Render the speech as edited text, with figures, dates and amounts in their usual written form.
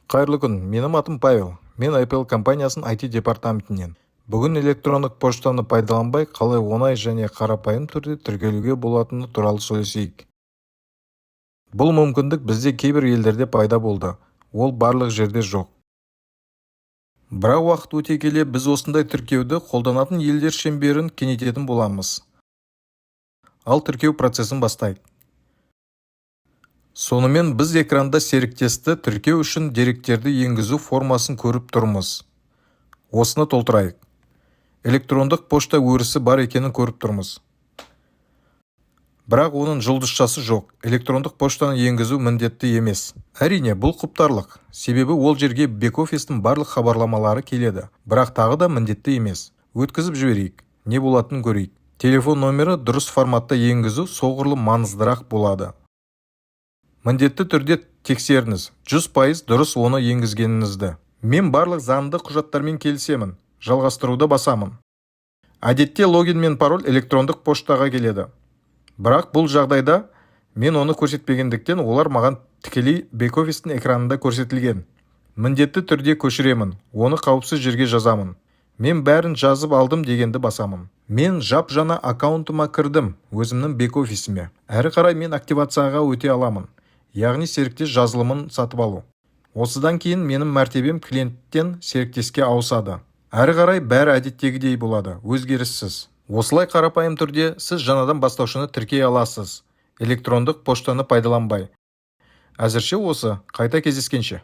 Қайырлы күн! Менің атым Павел, мен IPL компаниясының IT департаментінен. Бүгін электрондық поштаны пайдаланбай қалай оңай және қарапайым түрде тіркелуге болатыны туралы сөйлесейік. Бұл мүмкіндік бізде кейбір елдерде пайда болды, ол барлық жерде жоқ. Бірақ уақыт өте келе біз осындай тіркеуді қолданатын елдер шеңберін кеңейтетін боламыз. Ал тіркеу процесін бастайық. Сонымен, біз экранда серіктесті тіркеу үшін деректерді енгізу формасын көріп тұрмыз. Осыны толтырайық. Электрондық пошта өрісі бар екенін көріп тұрмыз, бірақ оның жұлдызшасы жоқ. Электрондық поштаны енгізу міндетті емес. Әрине, бұл құптарлық, себебі ол жерге бэк-офистің барлық хабарламалары келеді, бірақ тағы да міндетті емес. Өткізіп жіберейік, не болатынын көрейік. Телефон номері дұрыс форматта енгізу соғұрлым маңыздырақ болады. Міндетті түрде тексеріңіз, 100% дұрыс оны енгізгеніңізді. Мен барлық заңды құжаттармен келісемін, жалғастыруды басамын. Әдетте логин мен пароль электрондық поштаға келеді, бірақ бұл жағдайда мен оны көрсетпегендіктен, олар маған тікелей бэк-офистің экранында көрсетілген. Міндетті түрде көшіремін, оны қауіпсіз жерге жазамын. Мен бәрін жазып алдым дегенді басамын. Мен жап-жаңа аккаунтыма кірдім, өзімнің бэк-офисіме. Әрі қарай мен активацияға өте аламын, яғни серіктес жазылымын сатып алу. Осыдан кейін менің мәртебем клиенттен серіктеске ауысады. Әрі қарай бәрі әдеттегідей болады, өзгеріссіз. Осылай қарапайым түрде сіз жаңадан бастаушыны тіркей аласыз электрондық поштаны пайдаланбай. Әзірше осы, қайта кездескенше!